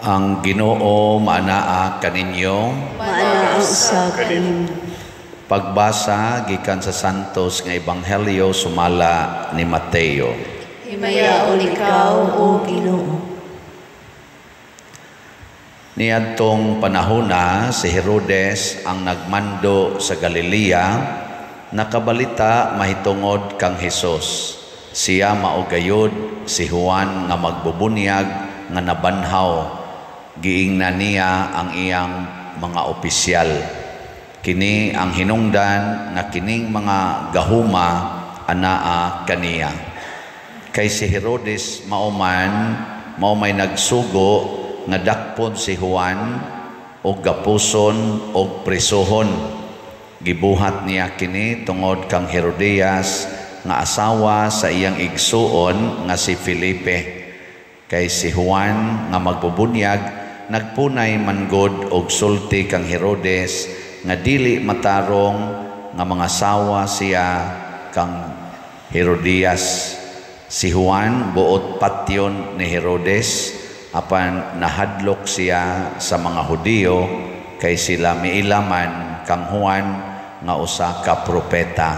Ang Ginoo maanaa kaninyo. Maanaa usab kanimo. Pagbasa gikan sa Santos nga Ebanghelyo sumala ni Mateo. Himayaon ikaw, o Ginoo. Niadtong panahona si Herodes ang nagmando sa Galilea, nakabalita mahitungod kang Hesus. Siya mao gayud si Juan nga magbubunyag nga nabanhaw. Giingnan niya ang iyang mga opisyal. Kini ang hinungdan nga kining mga gahuma anaa kaniya. Kay si Herodes mao may nagsugo nga dakpon si Juan og gapuson og presohon. Gibuhat niya kini tungod kang Herodias nga asawa sa iyang igsuon nga si Felipe. Kay si Juan nga magbubunyag nagpunay man gud og sulti kang Herodes nga dili matarong nga mga sawa siya kang Herodias. Si Juan buot patyon ni Herodes, apan nahadlok siya sa mga Hudiyo kay sila miilaman kang Juan nga usa ka propeta.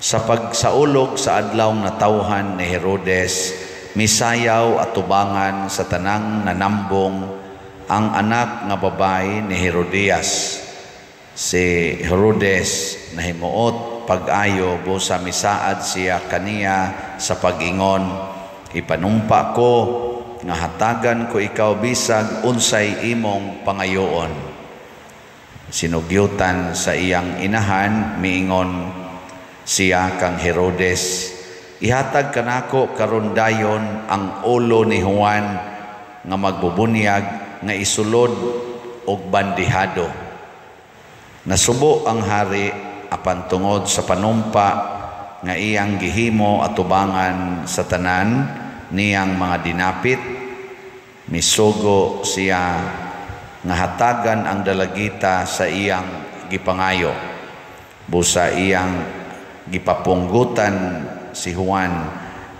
Sa pagsaulog sa adlaw natawhan ni Herodes, misayaw atubangan sa tanang nanambong ang anak nga babae ni Herodias. Si Herodes nahimuot pag-ayo busa misaad siya kaniya sa pag-ingon, ipanumpa ko nga hatagan ko ikaw bisag unsay imong pangayoon. Sinugyutan sa iyang inahan, miingon siya kang Herodes, ihatag kanako karon dayon ang ulo ni Juan nga magbubunyag nga isulod og bandihado. Nasubo ang hari apan tungod sa panumpa nga iyang gihimo atubangan sa tanan niyang mga dinapit, misugo siya nga hatagan ang dalagita sa iyang gipangayo. Busa iyang gipapunggutan si Juan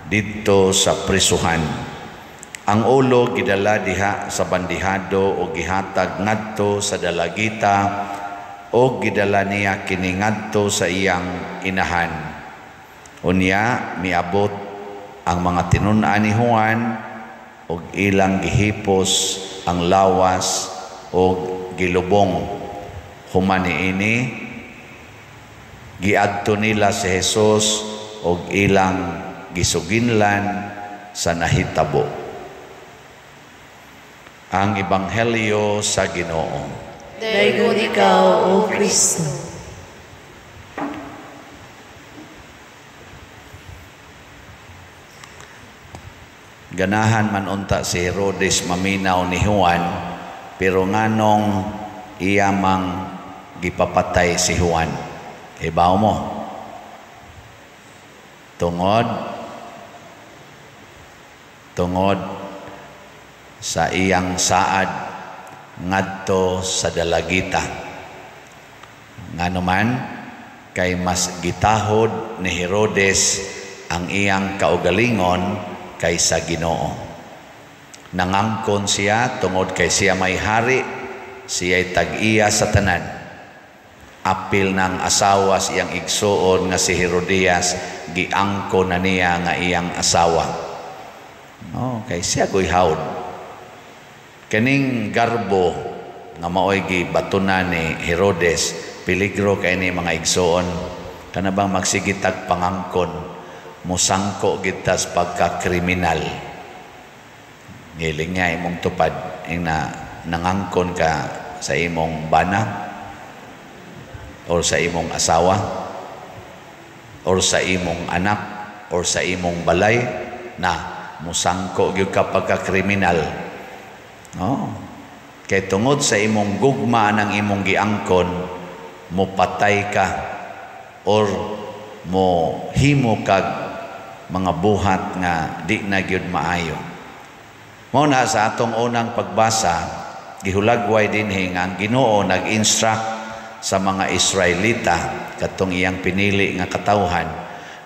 didto sa prisuhan. Ang ulo gidala diha sa bandihado o gihatag ngadto sa dalagita o gidala niya kini ngadto sa iyang inahan. Unya miabot ang mga tinun-an ni Juan og ilang gihipos ang lawas og gilubong. Human niini giadto nila si Jesus og ilang gisuginlan sa nahitabo. Ang Ebanghelyo sa Ginoo. Daygon ikaw, O Kristo. Ganahan man unta si Herodes maminaw ni Juan, pero nganong iya mang gipapatay si Juan? Ibaw mo. Tungod sa iyang saad ngadto sa dalagita. Nganuman kay mas gitahod ni Herodes ang iyang kaugalingon kaysa Ginoo. Nangangkon siya tungod kay siya may hari, siya'y tag-iya sa tanan. Apil ng asawa siyang igsuon nga si Herodias, giangko na niya nga iyang asawa. No, kay siya ko'y hawd. Kaning garbo nga maoy gibatunan ni Herodes, peligro kay ni mga igsuon. Kana bang magsigitag pangangkon, musangko gitas pagka-kriminal. Ngiling nga imong tupad, ing na nangangkon ka sa imong bana, or sa imong asawa, or sa imong anak, or sa imong balay, na musangko gyud ka pagka-kriminal. No. Kay tungod sa imong gugma ng imong giangkon, mopatay ka or mo himo kag mga buhat nga di na gyud maayo. Mao na sa atong unang pagbasa, gihulagway dinhi nga ang Ginoo nag-instruct sa mga Israelita katong iyang pinili nga katawhan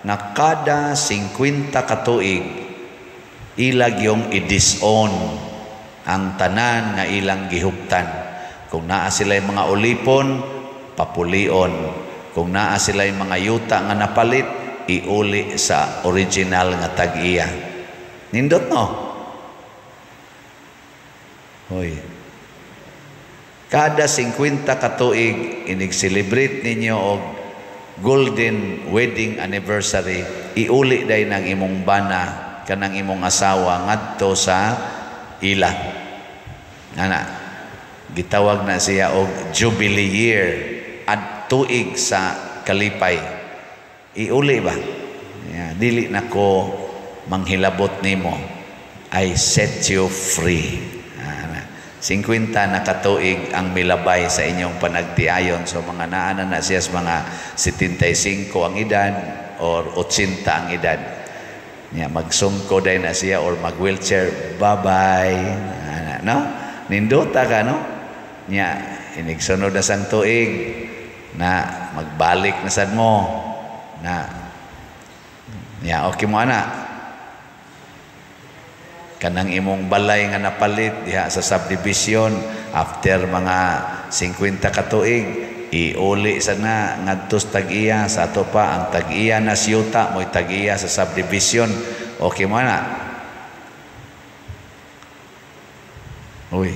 nga kada 50 ka tuig ilag yung i-disown Ang tanan nga ilang gihuptan. Kung naa sila'y mga ulipon, papulion. Kung naa sila'y mga yuta nga napalit, iuli sa original nga tag-iya. Nindot, no? Hoy. Kada 50 ka tuig, inig-celebrate ninyo og golden wedding anniversary, iuli day ng imong bana kanang imong asawa ngadto sa ila. Ana, gitawag na siya og jubilee year, at tuig sa kalipay. Iuli ba? Yeah, dili na ko manghilabot nimo. I set you free. Ana, 50 na katuig ang milabay sa inyong panagtiayon. So mga naana na siya sa mga 75 ang edad or 80 ang edad. Nya magsungko day na siya or mag-wheelchair. Bye-bye. Ana, no? Nindota ka, no? Nya inigsunod na sang tuig na magbalik na sad mo. Na nya okay mo ana. Kanang imong balay nga napalit diha sa subdivision after mga 50 ka tuig, iuli sa na ngadto sa tag-iya. Sa ato pa ang tag-iya na siyuta mo'y tag-iya sa subdivision. Okay mo na? Uy,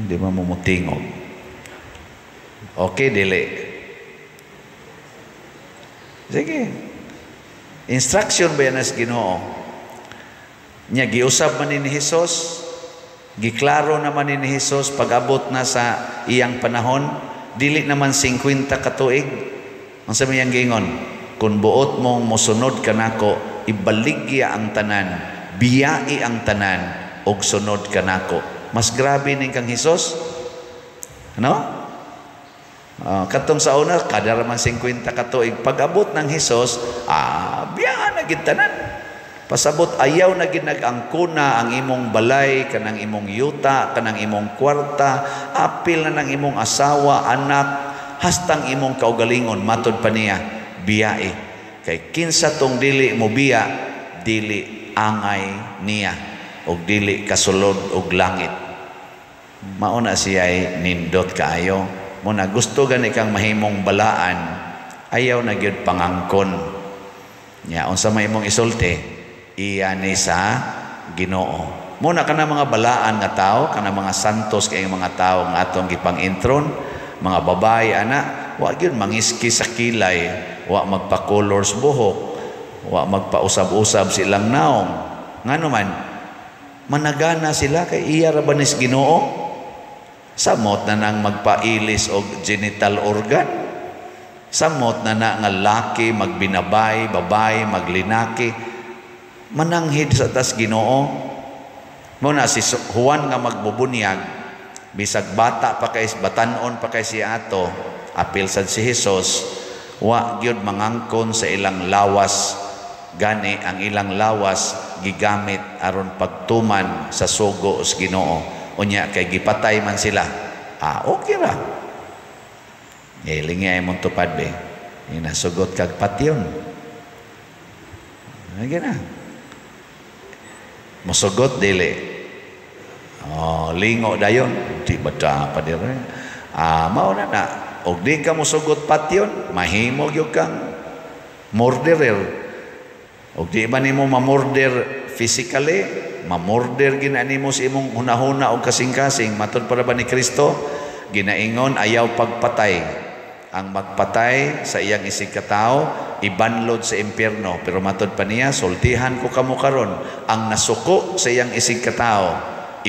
di ba mo mutingog? Okay, dili. Sige. Instruction ba yan as Ginoo? Nya giusab man ni Hesus, giklaro naman ni Hesus pag-abot na sa iyang panahon, dili naman 50 ka tuig. Unsa may iyang giingon? Kung buot mong mosunod kanako, ibaligya ang tanan, biyai ang tanan, og sunod kanako. Mas grabe ning kang Hesus. Ano? Katong sa una, kada raman 50 ka tuig. Pag-abot ng Hesus, biyaan na gid tanan. Pasabot ayaw na ginag-angkuna ang imong balay, kanang imong yuta, kanang imong kwarta, apil na ng imong asawa, anak, hastang imong kaugalingon, matod pa niya, biyae. Kay kinsa tong dili mo biya, dili angay niya, og dili kasulod og langit. Mauna siya'y nindot kaayo. Muna gusto gani kang mahimong balaan, ayaw na gyud pangangkon. Nya unsa may imong isulti? Iya ni sa Ginoo. Muna kana mga balaan nga tao, kana mga santos kay mga tao nga atong gipang-intron, mga babae ana, wa gyud mangiski sa kilay, wa magpa-colors buhok, wa magpausab-usab silang naong. Ngano man managana sila kay iya ra ba nis Ginoo? Samot na nang magpailis og genital organ. Samot na na nga laki magbinabay, babay maglinaki. Mananghid sa tas Ginoo. Muna si Juan nga magbubunyag, bisag bata pa kay batanon pa kay si ato, apil sad si Hesus, wa gyud mangangkon sa ilang lawas. Gani ang ilang lawas gigamit aron pagtuman sa sugo sa Ginoo. Unya kay gipatay man sila. Okay ra. Ilingi ay mong tupad be. Inasugot kag patyon. Ay na. Musugot dili. Oh, lingo dayon, di ba ta pa dire? Mao na na. Og di ka musugot patyon, mahimo gyud kang murderer. Og di ba nimo mamurder physically, mamurder gina nimo sa imong hunahuna og kasing-kasing. Matud para ba ni Kristo, ginaingon ayaw pagpatay. Ang magpatay sa iyang isig katao ibanlod sa impyerno. Pero matod pa niya, sultihan ko kamo karon, ang nasuko sa iyang isig katao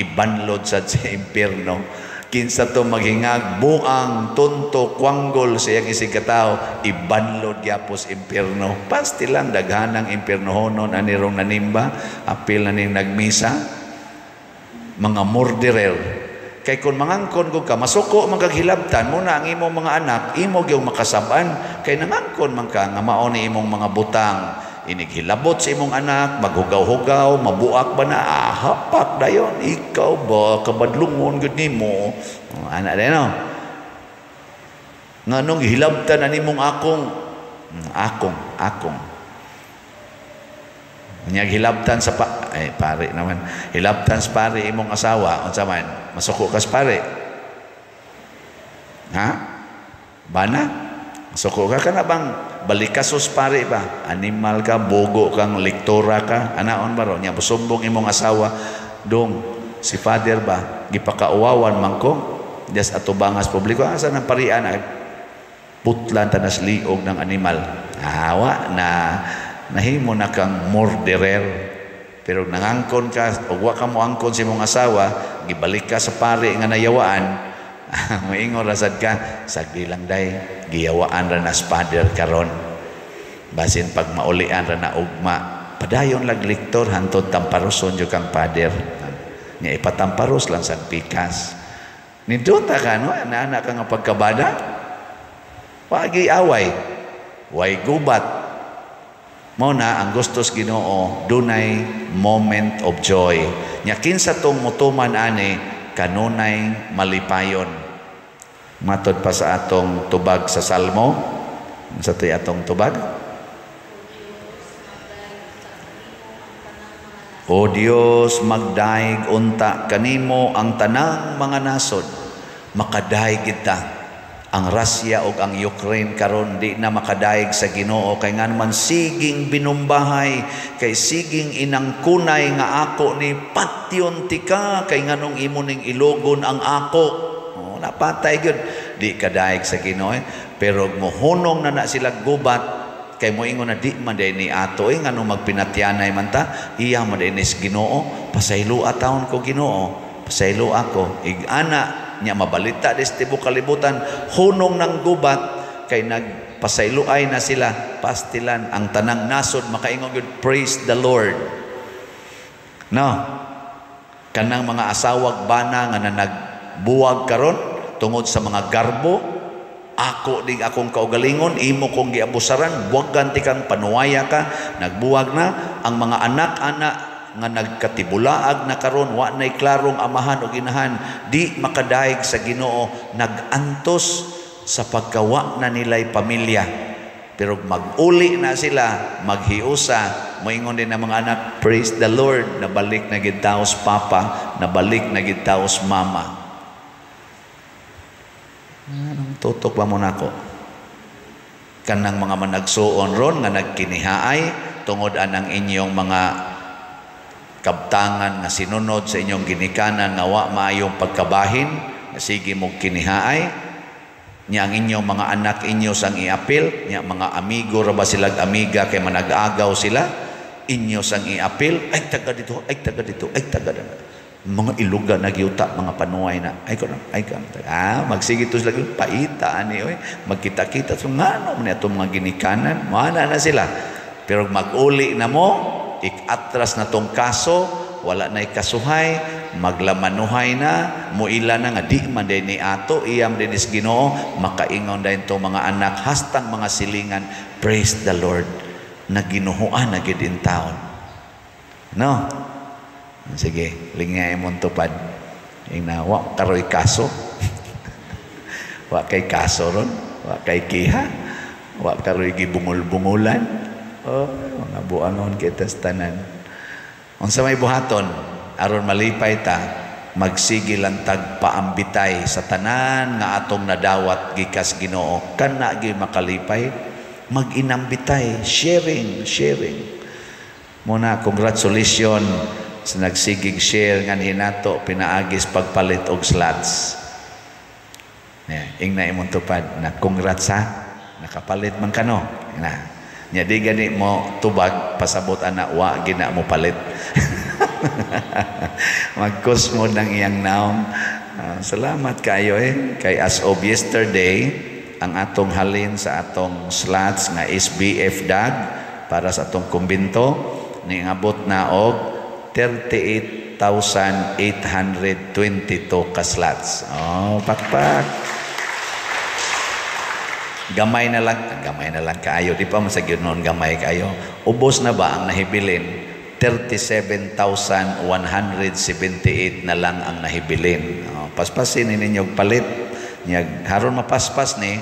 ibanlod sad sa impyerno. Kinsa to maghingag buang tunto kwanggol sa iyang isig katao ibanlod gyapos impyerno. Pasti lang daghanang impyernohonon anirong nanimba, apil na ning nagmisa, mga murderer. Kay kung mangangkon ko ka, masuko man kag hilabtan mo na ang imong mga anak, imo gyud makasab-an. Kay nangangkon man ka nga mao ni imong mga butang, inighilabot sa imong anak, maghugaw-hugaw, mabuak ba na, hapak dayon, ikaw ba kabadlungon gyud nimo. Ana day no. Nganong gihilabtan na nimong akong, akong. Unya hilabtan sa pa ay pare naman. Hilabtan sa pare imong asawa, unsa man? Masuko ka sa pare. Ha? Bana? Masuko ka kana bang balikasos pare ba? Animal ka, bogo kang lektora ka, anaon ba ro? Nya musumbong imong asawa, dong si father ba gipakauwawan man ko des atubangas publiko, asa nang parian ay putlan tanas liog ng animal. Awa na nahimo na kang murderer. Pero nangangkon ka og wa ka moangkon sa imong asawa, gibalik ka sa pare nga nayawaan, moingon ra sad ka, sagdi lang day, giyawaan ra na father karon. Basin pag maulian ra na ugma, padayon lag lektor hantod tamparoson jud kang father. Nya ipatamparos lang sa pikas. Nindota ka no, ana ka nga pagkabada. Wagi away, way gubat. Mao na ang gustos Ginoo, dunay moment of joy. Nya kinsa tong mutuman ani kanunay malipayon. Matod pa sa atong tubag sa Salmo. Sa to'y atong tubag? O Dios, magdaig unta kanimo ang tanang mga nasod. Makadaig kita. Ang Russia ug ang Ukraine karon di na makadaig sa Ginoo kay ngan man siging binumbahay, kay siging inangkunay nga ako ni patyon tika kay nganong imo ning ilogon ang ako. Oh, napatay gyud di kadaig sa Ginoo eh. Pero mohunong na na sila gubat kay moingon na di man day ni ato eh, nganong magpinatyanay man ta, iya man day ni Ginoo, pasaylo taon ko Ginoo, pasaylo ako ig-ana nya mabalita des tibuok kalibutan hunong ng gubat kay nagpasayloay na sila pastilan ang tanang nasod makaingon gyud praise the Lord. No, kanang mga asawag bana nga nagbuwag karon tungod sa mga garbo, ako ding akong kaugalingon, imo kong giabusaran, buwagan ti kang panuwaya ka, nagbuwag na ang mga anak-anak nga nagkatibulaag na karon, wa nay klarong amahan o ginahan, di makadaig sa Ginoo, nagantos sa pagkawa na nilay pamilya. Pero mag-uli na sila, maghiusa, moingon din ang mga anak, praise the Lord, nabalik na gid taos papa, nabalik na gid taos mama. Anong tutok ba mo nako? Kanang mga managsuon ron nga nagkinihaay tungod anang inyong mga kabtangan nga sinunod sa inyong ginikanan nga wa maayong pagkabahin, sige mo kinihaay nya ang inyong mga anak inyo sang iapil, nya mga amigo ra ba silag amiga kay manag-agaw sila, inyo sang iapil, ay taga dito, ay taga dito, ay taga dito. Mga iluga na gyuta, mga panuay na, ay ko ay ka. Ah, magsige to sila paita ani oy, magkita-kita so ngano man atong mga ginikanan, moana na sila. Pero mag-uli na mo, ik-atras na tong kaso, wala na ikasuhay, maglamanuhay na, muila na nga di man din ni ato, iyam din is Ginoo, makaingon din tong mga anak, hastang mga silingan, praise the Lord, naginuhuan na gid in taon. No? Sige, lingay mong tupad. Ingna, wa karoy kaso. Wa kay kaso ron, wa kay kiha, wa karoy gibungol-bungulan. Oh, mga buangon kita sa tanan. Unsa may buhaton aron malipay ta, magsige lang tag paambitay sa tanan nga atong nadawat gikas Ginoo. Kana gyud makalipay, mag-inambitay, sharing, sharing. Muna congratulations sa nagsigig share nga hinato pinaagis pagpalit og slots. Yeah, ingna imong tupad na congrats ha, nakapalit man kano. Na. Nya di gani mo tubag pasabot ana wa gina mo palit. Magkusmo ng iyang naong. Salamat kayo eh. Kay as of yesterday, ang atong halin sa atong slots nga SBF DAG para sa atong kumbinto niabot na og 38,822 ka slots. Oh, pakpak. Gamay na lang kaayo. Di pa man sa gyud noon gamay kaayo. Ubos na ba ang nahibilin? 37,178 na lang ang nahibilin. Oh, paspasin ni ninyo palit. Nyag haron mapaspas ni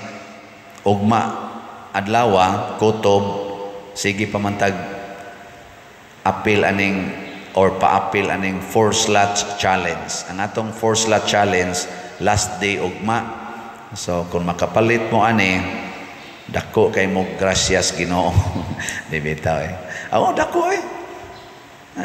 ugma adlawa kutob sige pamantag Apil aning or paapil aning four slot challenge. Ang atong four slot challenge last day ugma. So kung makapalit mo ani, dako kay mo gracias Ginoo. Di bitaw eh. Oh, dako eh.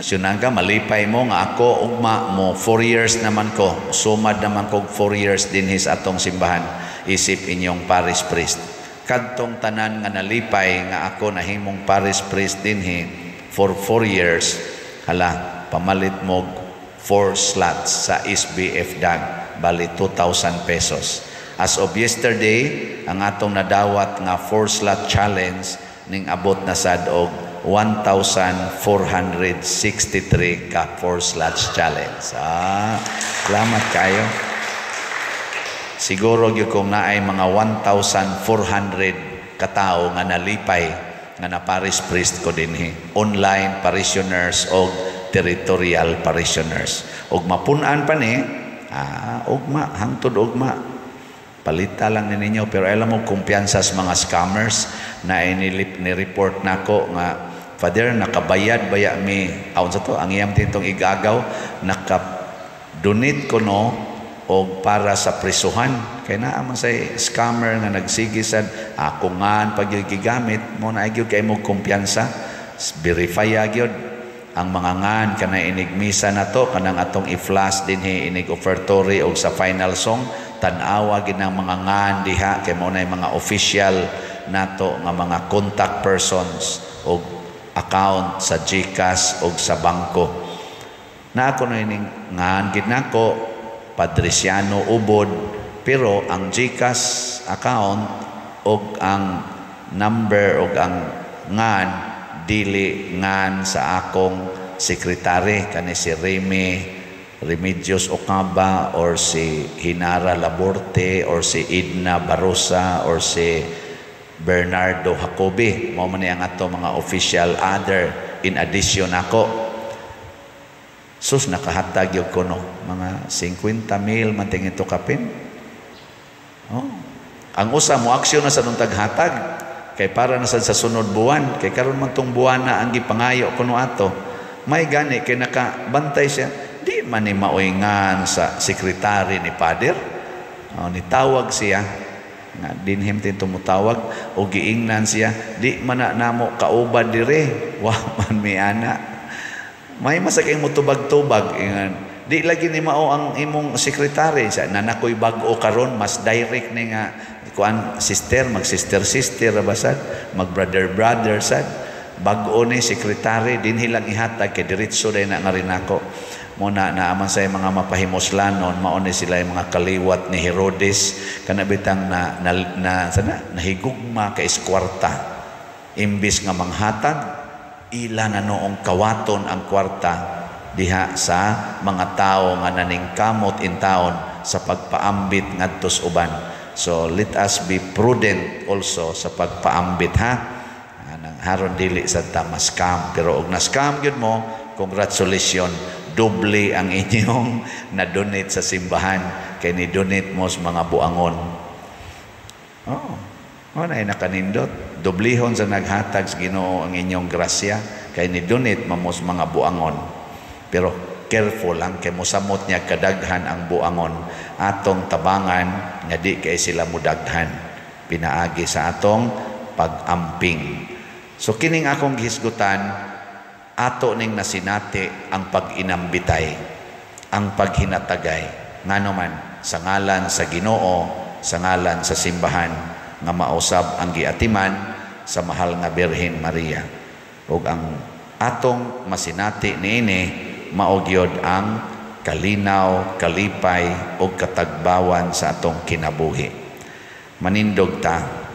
Syunan ka, malipay mo nga ako ugma mo 4 years naman ko. Sumad naman ko 4 years dinhi sa atong simbahan isip inyong parish priest. Kadtong tanan nga nalipay nga ako nahimong parish priest dinhi for 4 years, hala, pamalit mo 4 slots sa SBF DAG, bali 2,000 pesos. As of yesterday, ang atong nadawat nga 4 slot challenge ning abot na sad og 1,463 ka 4 slots challenge. Ah, salamat kayo. Siguro gyud kung naay mga 1,400 katao nga nalipay nga na parish priest ko dinhi. Online parishioners og territorial parishioners. Og mapun-an pa ni, ugma, hangtod ugma. Palita lang ni ninyo, pero alam mo kumpiyansa sa mga scammers na inilip ni report nako nga, "Father, nakabayad baya mi?" Aon sa to ang iyam tintong igagaw, naka-donate ko no og para sa prisuhan kay naa man say scammer nga nagsige sad ako nga pag gigamit mo na gyud kay mo kumpiyansa. Verify gyud ang mga ngan kana inig misa na to, kanang atong i-flash dinhi inig offertory og sa final song. Tan-awa gid ang mga ngan diha kay mo na mga official nato nga mga contact persons og account sa GCash og sa bangko. Na ako na ining ngan gid nako Padriciano Ubod, pero ang GCash account og ang number og ang ngan dili ngan sa akong sekretary kani si Remy Remedios Ocaba or si Hinara Laborte or si Edna Barosa or si Bernardo Jacobi. Mao man ni ang ato mga official other in addition ako. Sus, nakahatag yun ko no mga 50 mil man tingin to kapin. Oh. Ang usa mo aksyon na sa nung taghatag kay para na sad sa sunod buwan, kay karon man tong buwan na ang gipangayo kuno ato. May gani kay nakabantay siya, di man ni maoy ngan sa sekretary ni Father. Oh, nitawag siya nga dinhim tin tumutawag o giingnan siya, "Di man na namo kauban dire, wa man mi ana." May masakay mo tubag-tubag ingan, "Di lagi ni mao ang imong sekretary." Sa nanakoy bag-o karon, mas direct ni nga kuan, sister, mag sister sister ra basad, mag brother brother sad. Bag-o ni sekretary, dinhi lang ihatag kay diretso day na nga rin ako mo na naaman sa mga mapahimuslanon. Mao ni sila yung mga kaliwat ni Herodes kana bitang na, na, na sana nahigugma kay kwarta. Imbis nga manghatag, ila na noong kawaton ang kwarta diha sa mga tao nga naningkamot in taon sa pagpaambit ngadto sa uban. So let us be prudent also sa pagpaambit, ha. Anang haron dili sa ta ma-scam, pero og na-scam gyud mo, congratulations, doble ang inyong na-donate sa simbahan kay ni-donate mo sa mga buangon. Oh, oh na nakanindot. Doblihon sa naghatag sa Ginoo ang inyong grasya kay ni-donate mo sa mga buangon. Pero careful lang kay mosamot niya kadaghan ang buangon. Atong tabangan nga di kay sila mudaghan pinaagi sa atong pag-amping. So kining akong gihisgutan, ato ning nasinati ang pag-inambitay, ang paghinatagay. Ngano man, sa ngalan sa Ginoo, sa ngalan sa simbahan nga mausab ang giatiman sa mahal nga Birhen Maria. Ug ang atong masinati niini mao gyud ang kalinaw, kalipay ug katagbawan sa atong kinabuhi. Manindog ta.